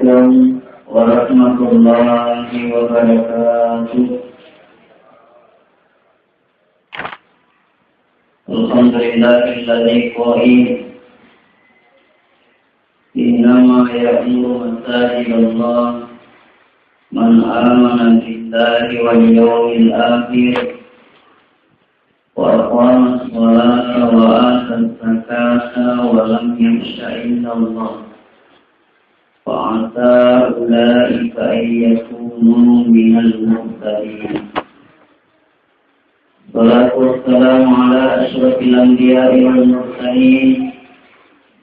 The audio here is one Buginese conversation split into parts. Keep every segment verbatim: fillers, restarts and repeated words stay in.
Assalamualaikum warahmatullahi wabarakatuh. Alhamdulillahilladzi qail, "Innama ya'muru masajidallah man amana billahi wal yawmil akhir, wa aqamas salata wa atas zakata wa lam yakhsha illallah, fa asa ulaika an yakunu minal muhtadin." Salatu wassalamu ala asyrafil anbiya'i wal mursalin,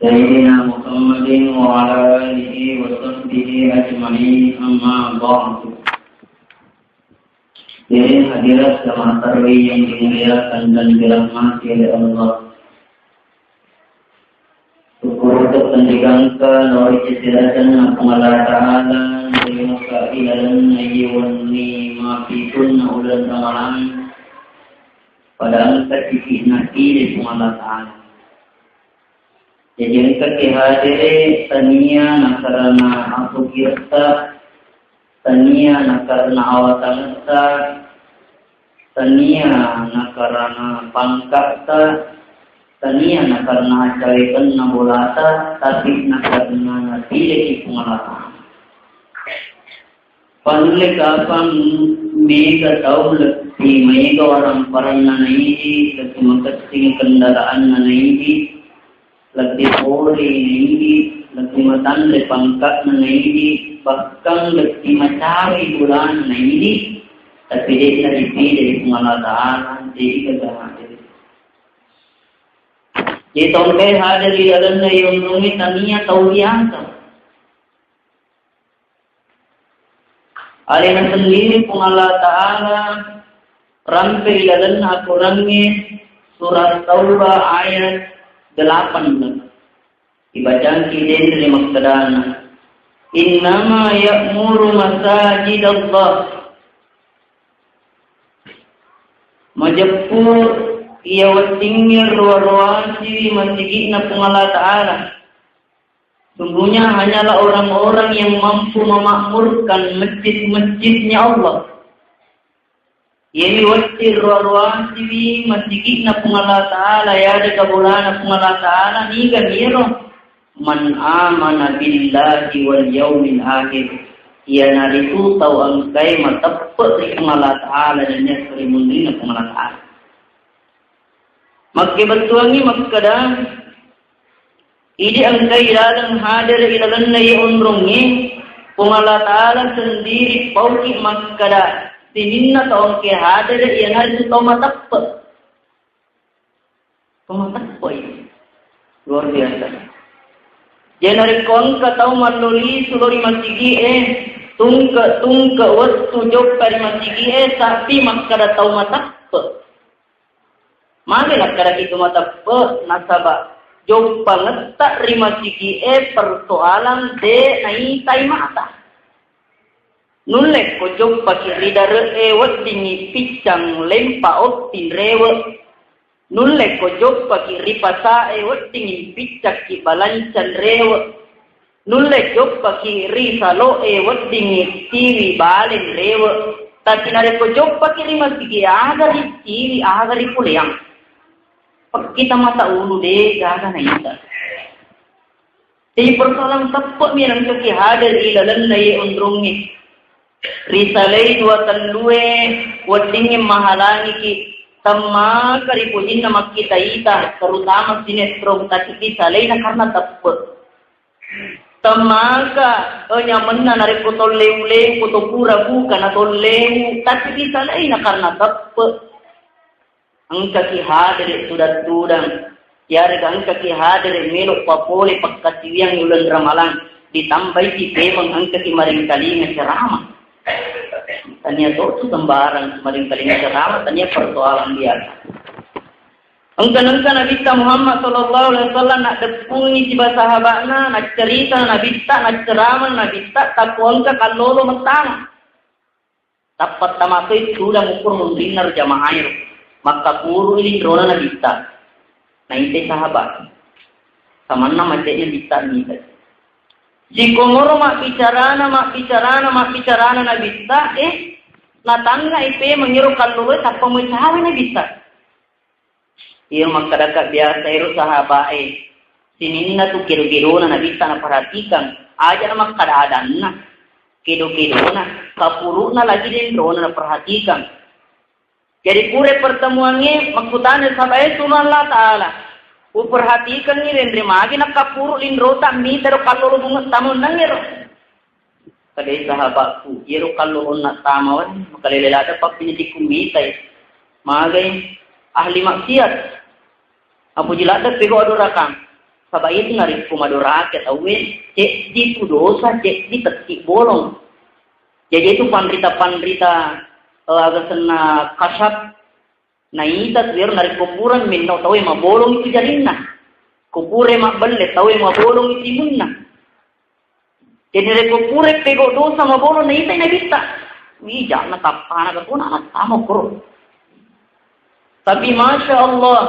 Sayyidina Muhammadin wa ala alihi wa sahbihi ajma'in, amma ba'du. Hadirin hadirat jamaah tarawih yang dimuliakan dan dirahmati oleh Allah. Syukur untuk pendidikanka, nawi kecelakaan Puang Allah Ta'ala, narimaka ilalenna iye wenni mapitunna uleng Ramalang, pada engka sisi nati dari Puang Allah Ta'ala. Jadi engka ki hadere tania nakarana asukirta, tania nakarana awatangetta, tania nakarana pangkatta, tania nakarana cawekenna bolata, tapi nakarana napileki Puang Allah Ta'ala. Panulle kapang mega tau lebbi maega waramparanna naidi, lebbi makessing kendaraanna naidi, lebbi pole naidi, lebbi matanre pangkatna naidi, bahkan lebbi macawe bolana naidi, tapi de'na dipilih Puang Allah Ta'ala, jadi gaga hadere. Jadi tongke hadere ilalenna yonrungi tania tau biasa. Alena sendiri Puang Allah Ta'ala rampe ilalenna Al-Qurangnge, surat Taubah ayat delapan belas. Ibacangki denre makkedana, "Innama ya'muru masajidallah." Majeppu iya weddingnge roa-roasiwi masigi'na Puang Allah Ta'ala. Sungguhnya hanyalah orang-orang yang mampu memakmurkan masjid-masjidnya Allah. Iyami wedding roa-roasiwi masigi'na Puang Allah Ta'ala, yade kabolana Puang Allah Ta'ala, niga niro? Man amana billahi wal yaumil akhir. Iyanaritu tau engkae mateppe ri Puang Allah Ta'ala nennia ri munrinna Puang Allah Ta'ala. Makkebettuangngi makkeda, idi engkai laleng hadere ilalenna iye onrongnge, Puang Allah Ta'ala sendiri pauki makkeda, sininna tau engke hadere iyanaritu tau mateppe. Tau mateppe. Luar biasa. Jadi narekko engka tau mallo lisu lao ri masigi'e, tungke-tungke wettu joppa ri masigi'e, tapi makkeda tau mateppe. Magi nakkedaki tu mateppe, nasaba joppangetta ri masigi'e persoalan de naitai mata. Nulle ko joppaki ri dare'e weddingngi piccang lempa otting rewe. Nulle ko joppaki ri pasa'e weddingngi piccakki balancang rewe. Nulle joppaki ri salo'e weddingngi tiwi baleng rewe, tapi narekko joppaki ri masigi aga ri tiwi, aga ri puleang. Pekkita mata ulu de gaga naita. Jadi persoalan teppe'mi engkaki hadir ilalenna iye onrongnge. Risalai dua tellue weddingnge mahalangiki temmaka ri pojinna makkita-ita, terutama sinetron, tapi risalai na karena teppe. Temmaka, eh, nyamenna narekko tollewu-lewu, ko to pura buka na tollewu, tapi risalaina karena teppe. Engkaki hadere tudang-tudang, yarega engkaki hadere melo papole pakkasiwiang uleng Ramalang, ditambaiki pemeng engkaki maringkalinga ceramah. Tania to tu sembarang maringkalinga ceramah, tania persoalan biasa. Engka-engka Nabitta Muhammad sallallahu alaihi wasallam naddeppungi siba sahaba'na, naccerita Nabitta, nacceramang Nabitta, takko engka kallolo mettama. Tappa tamatoi tudang ukur munrinna ro jamaah ero. Makkakuru ilinrona Nabitta. Naitai sahabat. Samanna macetnya Nabitta nita. Sikomoro mabbicarana, mabbicarana, mabbicarana Nabitta, eh, natangngai pemeng iro kalloloe tappa moi cawe Nabitta. Iro makkadaka biasa iro sahabae, sininna tu kedo-kedona Nabitta naperhatikang, aja na makkada adanna, kedo-kedona, kapuru'na lagi denrona naperhatikang. Jadi pura pertemuangnge makkutana sahabae, "Sunnah Allah Ta'ala, uperhatikangngi renre magi nakkapuru linrota mita ro kallolo bunga tamonnangngero." Kadai sahabatku, iyaro kallolonna tama wani, makalele ladde pappinitiku mitai. Magai ahli maksiat. Apuji ladde pego adorakang. Saba itu narekko madorake tauwe, ceddi tu dosa, ceddi tetti bolong. Jadi itu panrita-panrita, eh, aga senna kasat, naita tu ero narekko pura menno tauwe mabolong itu jarinna. Ko pura mabbelle tauwe mabolong itu imunna. Jadi rekko pura pego dosa mabolong naitai Nabitta. Wih, jangan tappana ke pun anak tamu kro. Tapi masya Allah,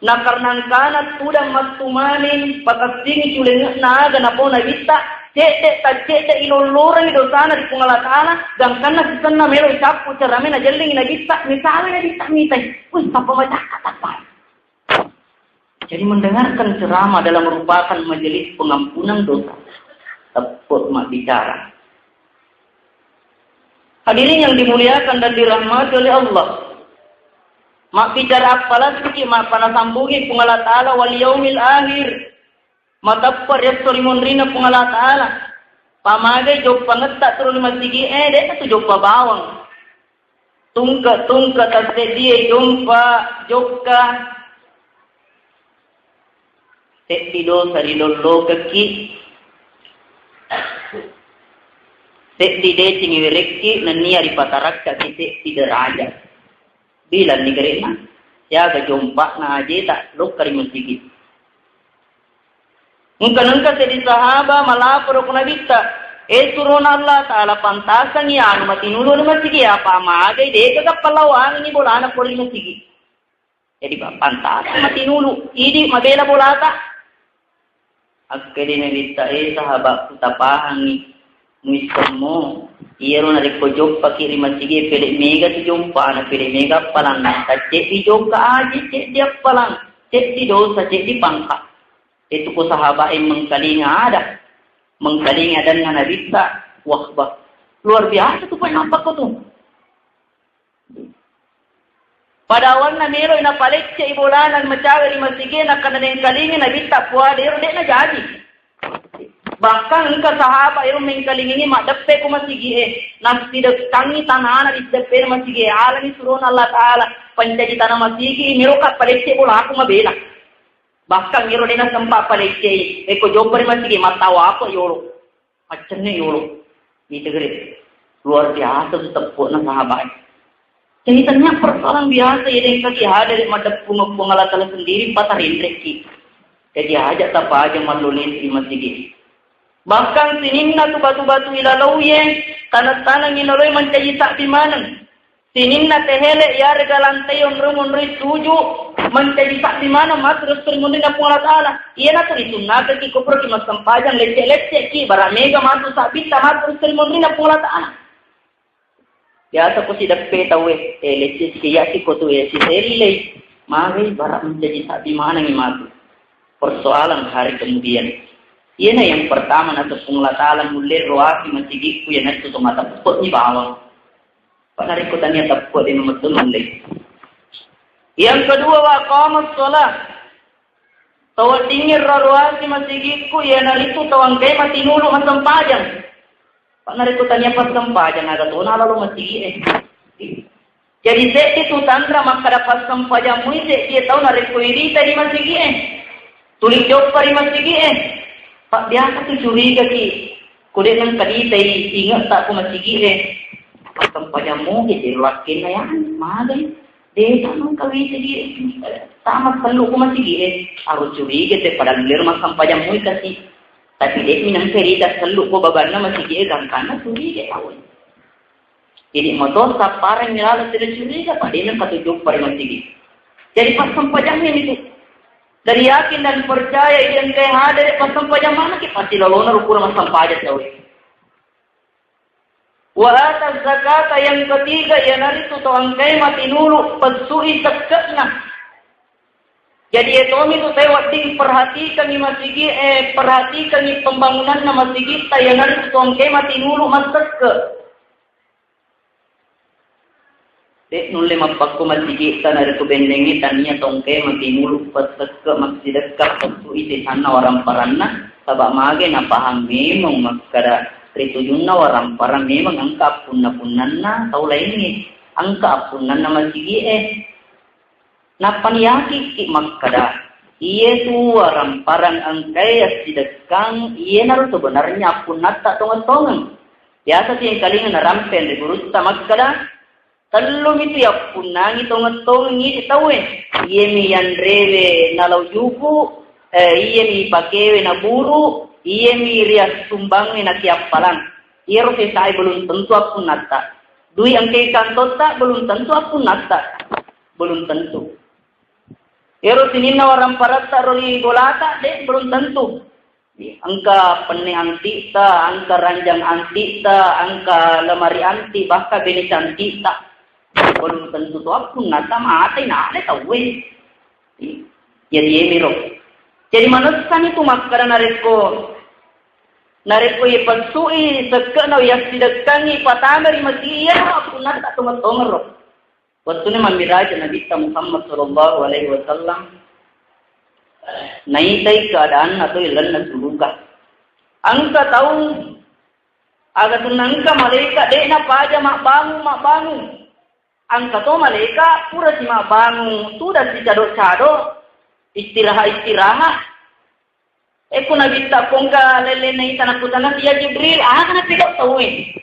nakarnangkana tudang mattumani pakassingi culenge'na aga napau Nabitta, cedde taccedde ilollorengi dosana di Puang Allah Ta'ala, gangkanna sisenna melo icappu cerame najellingi Nabitta, misalnya Nabitta mitai, wih, tappa macakka tappa. Jadi mendengarkan ceramah adalah merupakan majelis pengampunan dosa. Teppuk mabbicara. Hadirin yang dimuliakan dan dirahmati oleh Allah. Mabbicara appalasiki, mappana sambungi Puang Allah Ta'ala wal yaumil akhir. Mateppa ri esso ri munrinna Puang Allah Ta'ala. Pamagai joppangetta turu ri masigi, eh, de'na tu joppa bawang. Tungke-tungke tasseddie jompa jokka. Seddi dosa rilollokekki. Seddi deceng iwerekki nennia ripatarakkaki seddi derajat. Bilanni gere'na, siaga jompa'na ajeta lokka ri masigi. Engka-engka seddi sahaba malaporo ku Nabitta, "Eh, surona Allah Ta'ala, pantasangi anu matinulu ri masigi, apa magai de'gaga pallawangengi bolana pole ri masigi." Jadi, pa-, pantasang matinulu, idi mabela bolata. Akkedi Nabitta, "Eh, sahabatku, tapahangi. Muissemmo, iyaro narekko joppaki ri masigi, pede mega tu jompana, pede mega appalanna. Tacce'i jokka aji, ceddi appalang, ceddi dosa, ceddi pangka." Itu ko sahabat yang mengkalinga ada, mengkalinga adanna Nabitta, wah, bah, luar biasa tu penampak ko tu. Pada awalna meloi napalecce'i bolana macawe ri masigi, nakkana nengkalingi Nabitta puada ero de'na jaji. Bahkan engka sahaba ero mengkalingi maddeppe ko masigi e, nassidekkangi tanana di deppe masigi e, alani surona Allah Ta'ala, pancaji tanah masigi, mero ka palecce bolaku mabela. Bahkan ero de'na sempat palecce'i, eko joppa ri masigi, mattawa apa yolo. Accenni yolo. Itegere. Luar biasa tu teppu'na sahabat. Jadi ternyata persoalan biasa ya, yang kaki ada di madeppu Puang Allah Ta'ala sendiri, pata rendrekki. Jadi aja tapajang mallo lesi di masigi. Bahkan sininna tu batu-batu ilalauye, tanah-tanah ilalauye mancaji sabbi maneng. Sininna tehele yarega lantai onrong-onroi tuju mancaji sabbi maneng matu ri esso ri munrinna Puang Allah Ta'ala. Iyanatu risunnakekki ko puraki massempajang lecce-lecceki, bara mega matu sabbitta matu ri esso ri munrinna Puang Allah Ta'ala. Biasa ko sideppe tauwe, eh, lecce sikiyasi ko tu, eh, sisellei. Magi bara mancaji sabbi manengi matu. Persoalan hari kemudian. Iyana yang pertama natu Puang Allah Ta'ala mulle roaki masigiku, iyanatu to mateppe'ni bawang. Pak narekko tania teppe' de' memettu nulle. Yang kedua, wa aqamas shalah. Tau weddingngi roa-roasi masigiku, iyanaritu tau engkae matinulu massempajang. Pak narekko tania passempajang, aga tona lalo masigi e. Jadi seddi tu tanra makkada passempajang mui seddi tau narekko irita di masigi e. Tuli joppa ri masigi e. Pak biasa tu curiga ki. Ko de' nengka ditai, inge'ta ko masigi e. Passempajang muki, de' lakkenna ya, magai. De' ta nengka wita di, eh, tama sellu ko masigi e. Aro curiga te, padahal lero massempajang mui kasi. Tapi de' mi nengka rita sellu ko babanna masigi e, gangkanna curiga tau. Jadi moto sappareng mi laleng, de' curiga, pa de' nengka tu joppa ri masigi. Jadi passempajang ni tu. Dari yakin dan percaya, iya engkae hadere passempajang maneng ki, pasti lalona rukuna massempajang tauwe. Wa ata zakata, yang ketiga, iyanaritu to engkae matinulu pessui sekke'na. Jadi, iya tomi tu tau wedding perhatikangi masigi, eh, perhatikangi pembangunanna masigitta, iyanaritu to engkae matinulu massekke. De' nulle mappakko masigitta narekko bennengngi tania to engkae matinulu passekke massidekka pessui sisanna waramparanna, saba' mage napahang memeng makkada ri tujunna waramparang memeng engka appunna-punnanna tau laingnge, engka appunnanna masigie. Nappa niyakikki makkada, iyetu waramparang engkae assidekkang, iyenaro sebenarnya appunnatta tongeng-tongeng. Biasa sengkalinga narampeng ri gurutta makkada, tellumitu yappunnangi tongeng-tongeng idi tauwe. Iyemi yanrewe nalao juku, eh, iyemi pakewe naburu, iyemi riassumbangnge nakiappalang. Iyaro sesae belum tentu appunnatta. Dui engkae kantotta belum tentu appunnatta. Belum tentu. Ero sininna waramparatta ro ri bolata, de', belum tentu. Engka penne anti'ta, engka ranjang anti'ta, engka lemari anti, bahkan bene canti'ta. Belum tentu to appunnatta mate nale tauwe. Jadi emiro. Jadi manessani tu makkada narekko, narekko ipessui sekke'na, yassidekkangi patama ri masigi'e, iyaro appunnatta tongeng-tongeng ro. Wettunna mammiraja Nabitta Muhammad sallallahu alaihi wasallam, naitai keadaanna to ilenna suruga. Engka tau aga tenna engka malaika, de' napaja mabbangung, mabbangung. Engka to malaika pura si mabbangung, tudang si cado-cado, istirahat-istirahat. Ekko Nabitta kongka lelena ita nakutana, "Ya Jibril, aga napigau tauwe?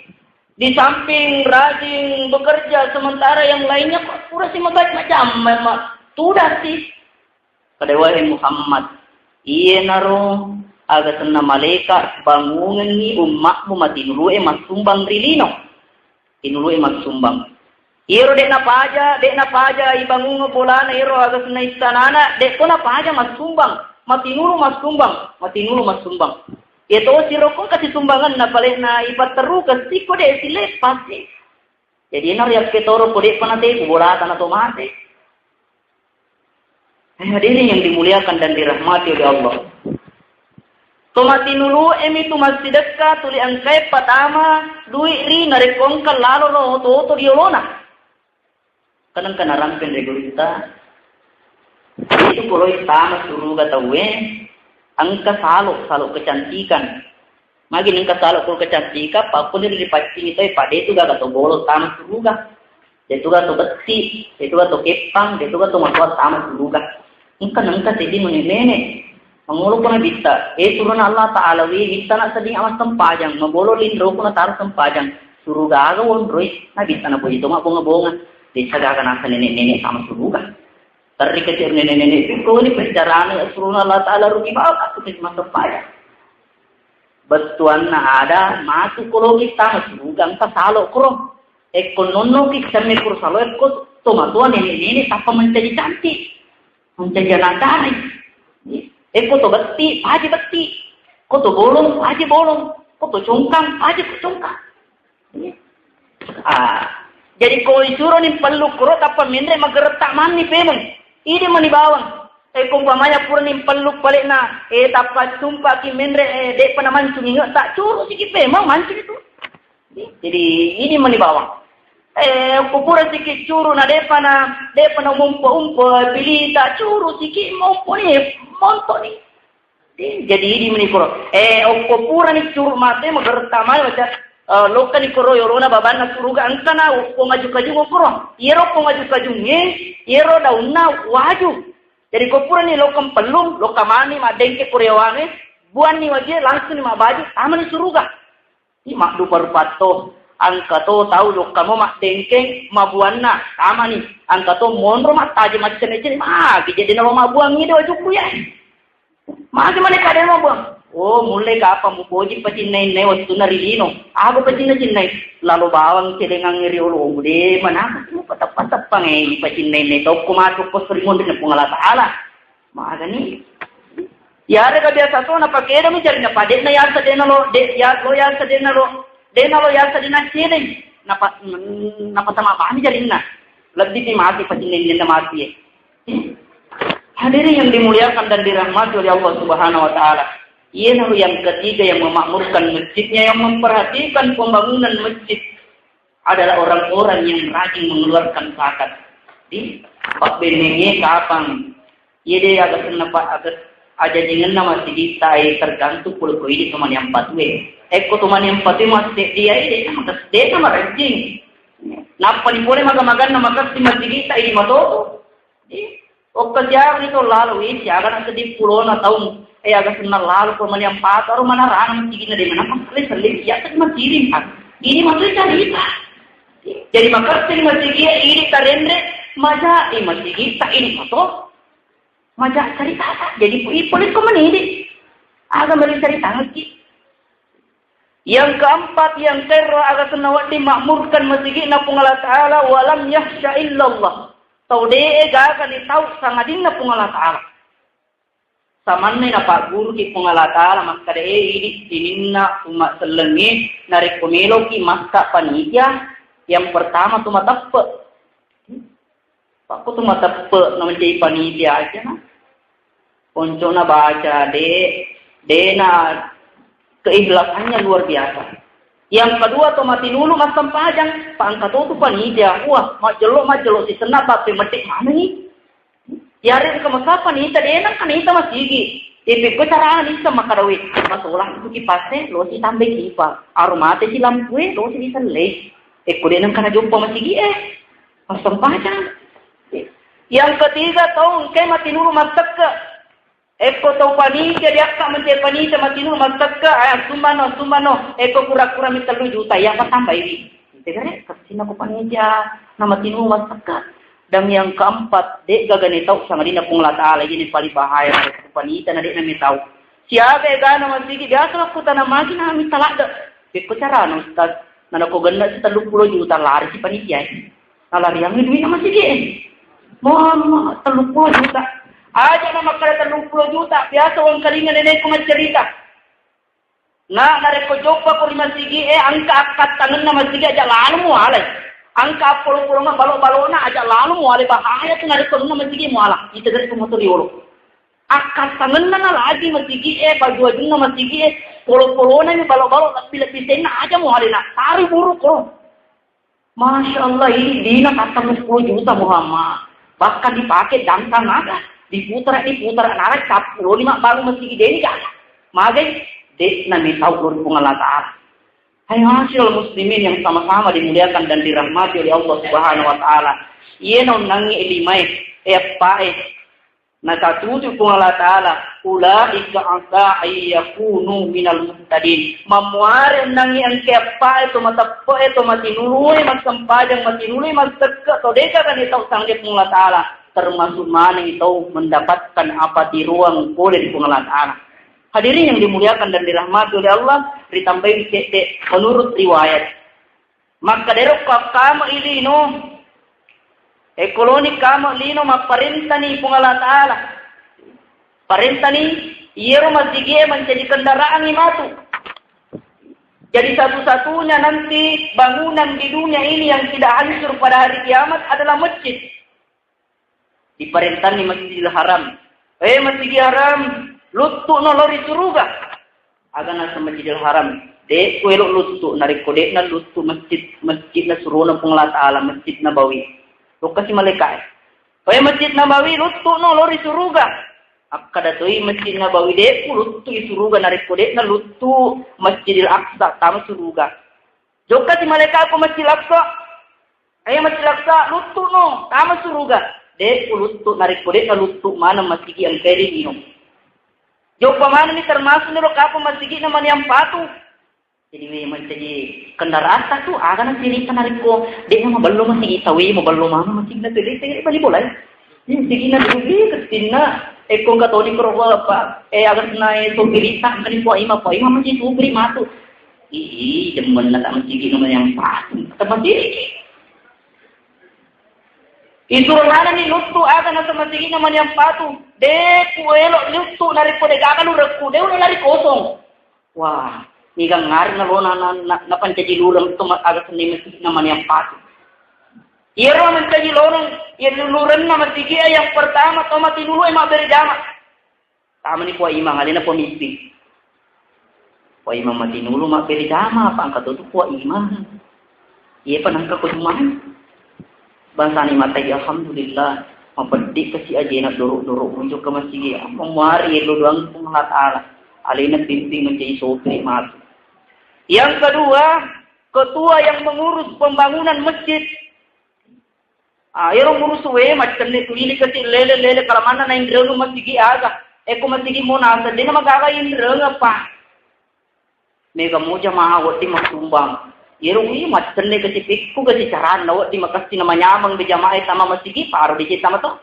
Di samping rajin bekerja, sementara yang lainnya kok pura si maga-, majam-, ma-, ma-, tudang si?" Kada, "Wahai Muhammad, iyenaro aga senna malaika bangungenni ummakmu matinulu'e massumbang ri lino." Tinulu'e massumbang. Iyaro de' napaja, de' napaja ibangungnge bolana iyaro aga senna istanana, de' to napaja massumbang, matinulu massumbang, matinulu massumbang. Iya tosi ro ko kasisumbangenna pale'na ipatterukeng sikko de' sileppasi. Jadi enaro yakketoro ko de'pa natepu bolata na to mate. Eh, hadirin yang dimuliakan dan dirahmati oleh Allah. To matinulu'e mi tu massidekka tuli engkae patama dui' ri narekko engka lalo ro oto-oto ri olona. Kan engka narampeng ri gurutta. Itu poloi tama suruga tauwe, engka salo, salo kecantikan. Magi nengka salo ko kecantikan, pakkoni ripaccingi toi, pa de'tu gaga to bolong tama suruga. De'tu gaga to betti, de'tu gaga to keppang, de'tu gaga to matoa tama suruga. Engka nengka seddi nene-nene. Mangolo ko Nabitta, eh, turunna Allah Ta'ala wi, mittana sedding amassempajang, mabolo linro ko nataro sempajang. Suruga aga wonroi, Nabitta napoji to mabbonga-bonga. Desa gaga nasa nene-nene tama suruga. Terri kecil nene-nene itu ko ni percaraan turunna Allah Ta'ala rugi bawang aku massempajang. Bettuanna ada matu koloki tama suruga engka salo koro. Ekko nonnoki semme kuro salo ekko to matoa nene-nene tappa mencaji cantik. Mencaji anak cantik. Ekko to betti, paji betti. Ko to bolong, paji bolong. Ko to congkang, paji ko congkang. Ah, jadi ko isuroni pellu kuro tappa menre mageretta manni pemeng. Idi mani bawang. Eh, ko umpamanya purani pellu pale'na, eh, tappa sumpaki menre, eh, de'pa namancungi inge'ta, curu siki pemeng mancung itu. Jadi, idi mani bawang. Eh, ko pura siki curu na de'pa na, de'pa na umpo-umpo, pilita, curu siki mompo ni, monto ni. Jadi idi mani koro. Eh, okko purani curu mate, mageretta mai baca, eh, lokkani koro yolona babanna suruga engkana okko ngaju-kajung koro. Iyero okko ngaju-kajungnge, iyero daunna waju. Jadi ko purani lokka pellung, lokka mani maddengke koro yawane, buanni wajie langsung ni mabbaju, tamani suruga. Maddupa-rupa to, engka to tau jokka mo maddengkeng mabuanna, tamani, engka to monro mattaje maccenne-cenne, magi jadi nalo mabuang ide wajukku ya. Magi mane kada mabuang. Oh, mulle kapa mupoji pacinna-cinnai wettunna ri lino. Aga pacinna-cinnai? Lalo bawang celengang ri olo, oh, de manaka pateppa-teppangi pacinna-cinnai tau ko matu ko seri mondri na Puang Allah Ta'ala. Magani. Iyarega biasa to napakedami jarinna, pa de'na yasa de'na lo, de, ya, lo yasa de'na lo, de'na lo yasa de'na cedeng. Napa, napatama bani jarinna. Lebbi ti mati pacinenna mati e. Hadirin yang dimuliakan dan dirahmati oleh Allah Subhanahu wa Ta'ala. Iyanaro yang ketiga yang memakmurkan masjidnya, yang memperhatikan pembangunan masjid adalah orang-orang yang rajin mengeluarkan zakat. Di pabbennenge kapang, iya de aga senna pa aga ajajingenna masigitta e tergantung pole ko idi to maniampatue. Ekko to maniampatue masseddi ai de na makas de na marajing. Nappa ni pole maga-maganna makassi masigitta idi mato. Okka siagani to lalo, wih, siaga na seddi pulona taung. Eh, aga senna lalo ko maniampatu, aro manarana masigi'na de mana pas selli-selli, iya kan masiring, Pak. Ini maksudnya cerita. Jadi makassi masigi'e, ini tarenre, maja, eh, masigi'ta ini mato. Maja cerita, Pak. Jadi pu-, ipolekko menidi. Aga meri cerita lagi. Yang keempat, yang kero aga senna wedding makmurkan masigi'na Puang Allah Ta'ala, walam yakhsha illallah. Tau de'e gaga ni tau sangadinna Puang Allah Ta'ala. Samanne napagguruki Puang Allah Ta'ala makkada e idi sininna umma sellengnge narekko meloki makka panitia, yang pertama tu mateppe. Pakku tu mateppe na menjadi panitia aja na. Poncona baca de, dena keikhlasannya luar biasa. Yang kedua to matinulu massempajang, pangka to tu panitia, wah, majjello majjello si senna bape medek mana ni. Yare ke masa panitia dena kan ita masigi. Ipe ko cara ni sama kadawi. Masolah tu kipase lo si tambe kipa. Aromate si lampue lo si disellei. Ekko dena kana joppa masigi eh. Massempajang. Yang ketiga, tau engkai matinulu massekke. Ekko tau panitia diakka mencai panitia matinulu massekke, eh, assumbano, assumbano. Ekko kura-kura mi tellu juta, iya apa tambaiwi. Tegare, kasinna ko panitia na matinulu massekke. Dan yang keempat, de gagane tau sangadinna Puang Allah Ta'ala, ini paling bahaya ko panitia na de nami tau. Siaga egana masigi, biasa aku tanam magi na minta ladde. Ekko carana Ustaz, na nako genna si tellu pulo juta lari si panitia. Nalariangngi duitna masigi e. Muhammad, tellu pulo juta. Aja na makkada tellu pulo juta, biasa wangkalinga nenekku maccerita. Na, narekko joppa ko ri masigi e, angka akkattangenna masigi aja lalo mualai. Angka appolo-polonga balo-balona aja lalo mualai, bahaya tu narekko nunna masigi muala. Ita gare tu motor yolo. Akkattangenna nalaji masigi e, baju-bajunna masigi e, polo-polona mi balo-balo lebbi-lebbi senna aja mualai na. Tari buru ko. Masya Allah, ini dina kata sepuluh juta Muhammad. Bahkan dipakai dangkal naga. Diputar, diputar, narai sappuloni mabbangun masigi deni kata. Magai, de nami tau ri Puang Allah Ta'ala. Hai ma'asyiral muslimin yang sama-sama dimuliakan dan dirahmati oleh Allah Subhanahu wa Ta'ala. Iye nonnangi limae, e appae, Nakatuju Puang Allah Ta'ala, "Ulaika asa ayyakunu minal muhtadin." Mammuare ennangi engke appae to mateppe'e to matinului massempajang matinului massekke to deka gani tau sangge Puang Allah Ta'ala, termasuk manengi tau mendapatkan apa tiruang pole ri Puang Allah Ta'ala. Hadirin yang dimuliakan dan dirahmati oleh Allah, ritambai cedde menurut riwayat. Makkadero ko akkame lino, e koloni kame lino mapparentani Puang Allah Ta'ala. Parentani iyero masigie mancaji kendaraan matu. Jadi satu-satunya nanti bangunan di dunia ini yang tidak hancur pada hari kiamat adalah masjid. Diparentanni Masjidil Haram. Eh, Masjidil Haram, luttu'no lao ri suruga. Aga naseng Masjidil Haram, de' kuelo luttu, narekko de'na luttu masjid, masjidna surona Puang Allah Ta'ala, Masjid Nabawi. Lokkasi malaika'e. Eh, Masjid Nabawi, luttu'no lao ri suruga. Akkada toi Masjid Nabawi, de' ku luttu i suruga, narekko de'na luttu Masjidil Aqsa, tama suruga. Jokkasi malaika ko Masjid Aqsa. Ayo Masjid Aqsa, luttu'no, tama suruga. De' ku luttu, narekko de'na luttu maneng masigi engkai lino. Joppa manenni termasuk niro kapang masigi'na maniang patu. Jadi we mancaji kendaraan tu, aga na cerita narekko de'na maballo masigi, tawe maballo maneng masigi'na tu, de' tega bali bolai. Ini masigi'na tu, eh, kestinna, eh, kong katoni koro apa, eh, agasna, eh, sopirita, kani po ima, po ima masih sopiri matu. Ih, demenna tak masigi nomor yang patu. Tak masigi. Isuro manenni luttu aga naseng masigi'na Maniang Patu. De' kuelo' luttu narekko de' gaga lurekku, de' ulo lari kosong. Wah, niga ngari nalona na, na, napancaji lureng to ma-, aga senni masigi'na Maniang Patu. Iyaro mancaji lorong, iya lurenna masigi'e yang pertama to matinulu e mabbere jama. Tamani Puang Imang, alena pemimpin. Puang Imang matinulu mabbere jama, apa engka to tu Puang Imang. Iya pa nengka ko jumai. Bangsani matai, alhamdulillah. Mapeddi kasi ajena doro-doro unjuk ke masigi. Memuari elo doang Puang Allah Ta'ala. Alena pimpin menjadi sopir matu. Yang kedua, ketua yang mengurus pembangunan masjid. Ah, ero murusu we, maccenne tulili kasi lele-lele kalamanna nainrengeng masigi aga. Eko masigi mo naseng, dena magaga inrengeng, Pak. Mega mo jamaah wedding massumbang. Ero wi, maccenne kasi pikku kasi caranna wedding makassi namanyameng be jamaah e tama masigi, paro deceng tama to.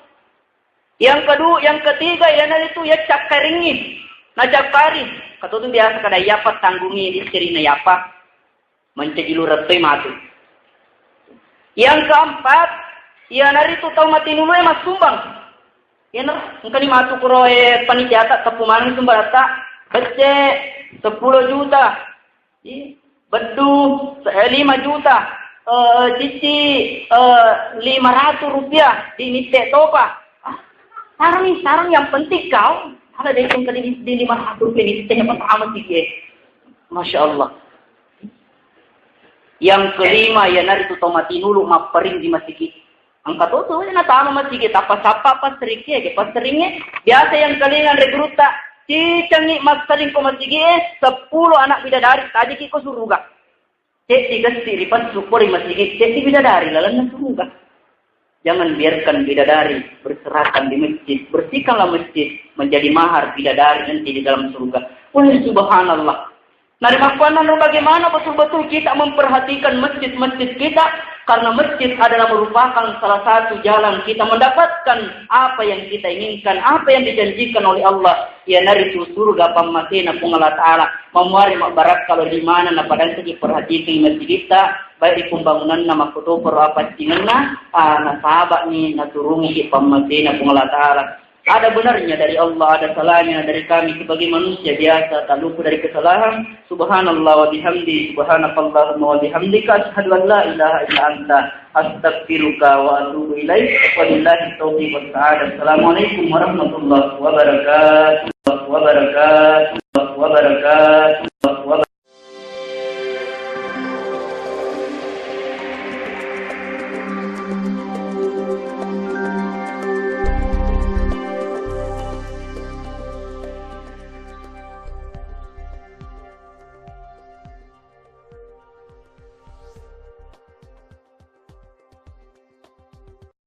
Yang kedua, yang ketiga, iyanaritu yaccakkaringi. Nacakkari. Katotu biasa kada iyapa tanggungi istrina iyapa. Mancaji lureng toi matu. Yang keempat, iyanaritu tau matinulu e massumbang. Iyana, engkani matu kuro e panitiata teppu maneng sumbaratta, becce seppulo juta. Ih, beddu, eh, lima juta. Eh, cicci, eh, lima ratus rupiah di mitte topa. Ah, sarang, sarang yang penting kau. Ada deh yang di, di lima ratus rupiah di mitte yang pertama sih, eh. Masya Allah. Yang kelima, iyanaritu tau matinulu mapparing di masigi. Engka to tu, eh, natama masigi, tappa sappa passerikki, eh, paseringnge. Biasa yang kelingan regurutta, cicangi massaling ko masigi, eh, seppulo anak bidadari, tajiki ko suruga. Ceddi gesti ripassu ko ri masigi, ceddi bidadari lalenna suruga. Jangan biarkan bidadari berserakan di masjid. Bersihkanlah masjid menjadi mahar bidadari nanti di dalam surga. Wah, subhanallah. Nah, rimakkuannanro bagaimana betul-betul kita memperhatikan masjid-masjid kita, karena masjid adalah merupakan salah satu jalan kita mendapatkan apa yang kita inginkan, apa yang dijanjikan oleh Allah, iyanaritu surga pammasena Puang Allah Ta'ala. Mamuare mabbarakka lo di mana napadangkaki perhatikan masjidta, baik di pembangunanna makkotoparo apaccingenna, ah, nasaba'ni naturungi pammasena Puang Allah Ta'ala. Ada benarnya dari Allah, ada salahnya dari kami sebagai manusia biasa, tak luput dari kesalahan. Subhanallah wa bihamdi, subhanakallahumma wa bihamdika, asyhadu an la ilaha illa anta, astaghfiruka wa atubu ilaik. Wabillahi taufiq was sa'adah. Assalamualaikum warahmatullahi wabarakatuh. Wabarakatuh. Wabarakatuh.